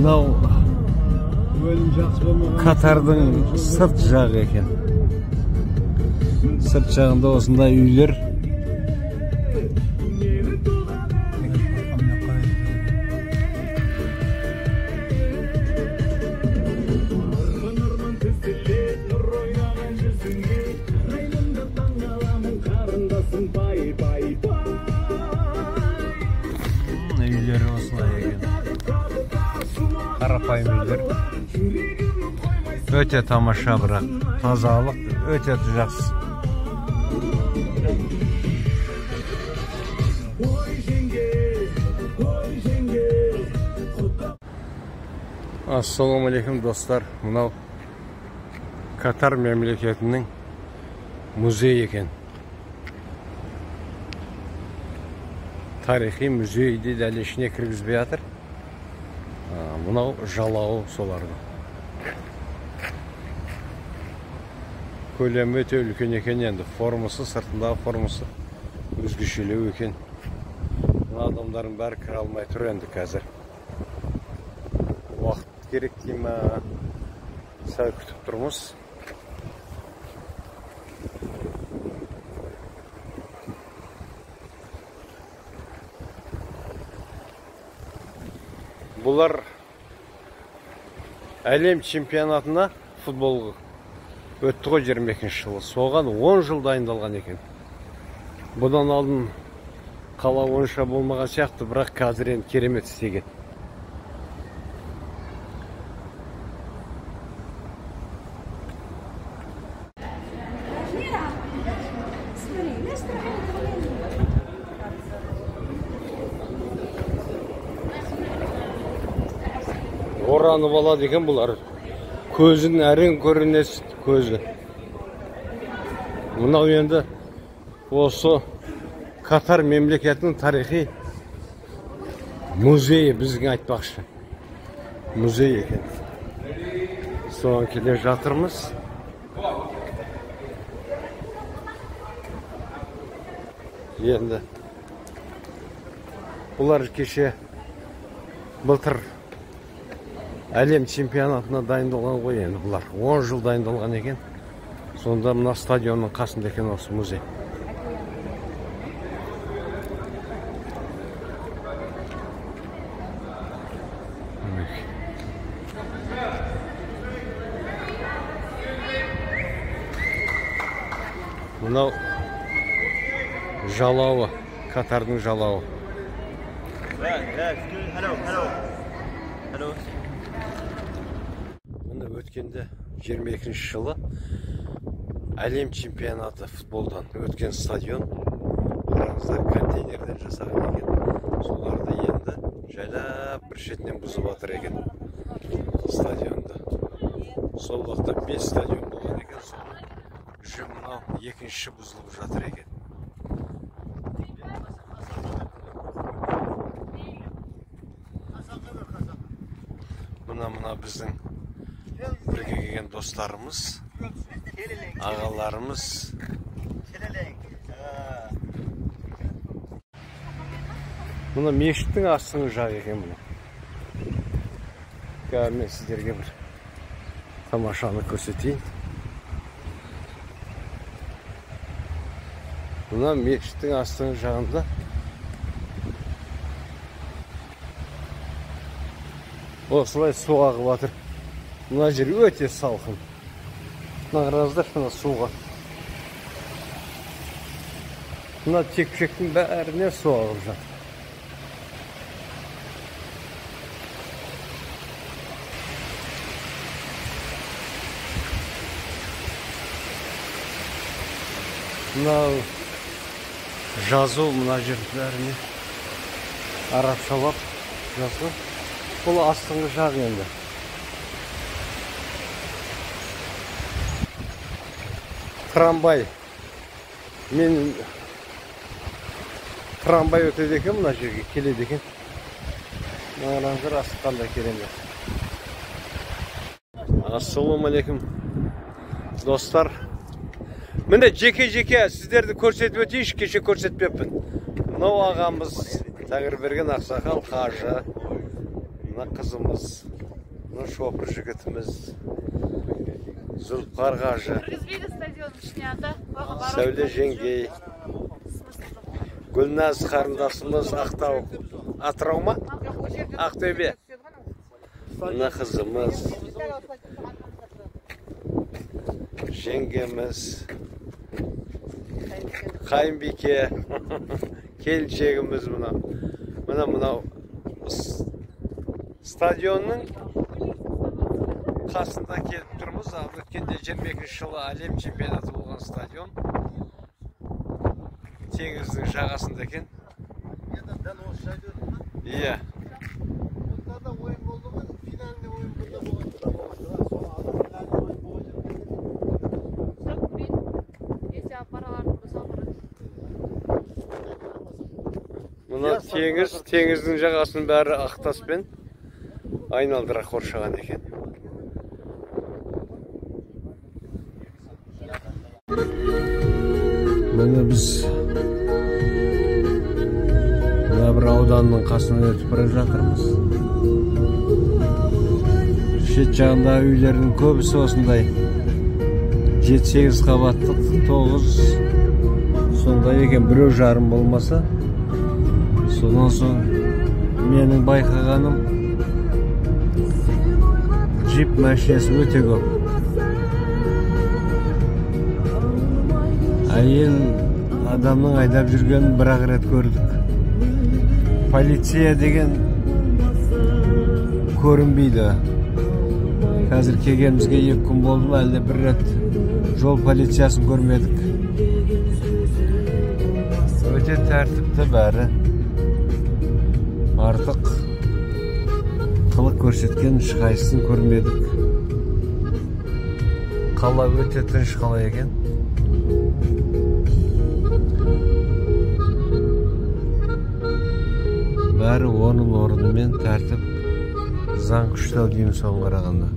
Мынау Катардың сырт жағы екен. Сырт жағында осындай үйлер. Үйлері осылай екен. Қарапайым үйлер. Өте тамаша, бірақ тазалық өте жақсы. Ассалаумағалейкум, достар. Мынау Катар мемлекетінің музейі екен. Тарихи музейді дәл ішіне кіргізбей жатыр. Мынау жалауы солардың. Көлемі өте үлкен екен енді. Формасы, сыртындағы формасы өзгешелеу екен. Мына адамдардың бәрі кіре алмай тұр енді қазір. Уақыт керек дей ма, сәл күтіп тұрмыз. Бұлар әлем чемпионатына футбол өтті ғой 22 жылы. Соған 10 жыл дайындалған екен. Бұдан алдын қала онша болмаған сияқты, бірақ қазір енді керемет істеген. Оранып алады екен бұлар. Көзін әрең көрінесі көзі. Мынау енді осы Катар мемлекетінің тарихи музейі, бізге айтпақшы. Музей екен. Соған келе жатырмыз. Енді бұлар кеше былтыр әлем чемпионатына дайындалған ғой енді бұлар. 10 жыл дайындалған екен. Сонда мына стадионның қасында екен осы музей. Мынау жалауы, Катардың жалауы. Міне өткенде 22 жылы әлем чемпионаты футболдан өткен стадион. Қараңыздар, контейнерден жасаған екен. Соларды енді жайлап бір шетінен бұзып жатыр екен стадионды. Сол уақытта 5 стадион болған екен, соның уже мынау екінші бұзылып жатыр екен. Мына біздің бірге келген достарымыз, ағаларымыз. Мына мешіттің астыңғы жағы екен мына. Қазір мен сіздерге бір тамашаны көрсетейін. Мына мешіттің астыңғы жағында осылай су ағып жатыр. Мына жер өте салқын. Мына қараңыздар, мына суға. Мына текпішектің бәріне су ағып жатыр. Мынау жазу мына жердің бәріне арабшалап жазған. Бұл астыңғы жағы енді. Трамвай. Мен трамвай өтеді екен, мына жерге келеді екен. Мына асты қандай керемет. Ассалаумағалейкум, достар. Міне жеке-жеке сіздерді көрсетіп өтейінші, кеше көрсетпеппін. Мынау ағамыз Тәңірберген ақсақал қажы. Мына қызымыз, мына шопыр жігітіміз, Зүлпқар қажы, Кіргізбейді стадионның ішіне, ата. Сәуле жеңгей, Гүлназ қарындасымыз, Ақтау, Атырау ма? Ақтөбе. Мына қызымыз, жеңгеміз, Қайынбике, келіншегіміз мынау. Мына мынау стадионның қасында келіп тұрмыз. Ал өткенде 22 жылы әлем чемпионаты болған стадион теңіздің жағасында екен. Дәл осы жерде өтті ма? Иә. Онда да ойын болды ғой, финальный ойын бұнда болған. Соны адам финальный ойын болған жерде. Жоқ, мен есе апараларын болса апарады. Мына теңіз, теңіздің жағасын бәрі ақ таспен айналдыра қоршаған екен. Міне, біз мына бір ауданның қасынан өтіп бара жатырмыз. Шет жағындағы үйлердің көбісі осындай 7-8 қабаттық, 9 сондай екен, біреу жарым болмаса. Содан соң менің байқағаным, джип машинасы өте көп. Әйел адамның айдап жүргенін бір ақ рет көрдік. Полиция деген көрінбейді. Қазір келгенімізге 2 күн болды ма, әлде бір рет жол полициясын көрмедік. Өте тәртіпті бәрі. Артық қылық көрсеткен ешқайсысын көрмедік. Қала өте тыныш қала екен. Бәрі орын орнымен, тәртіп, заң күшті ау деймін соған қарағанда.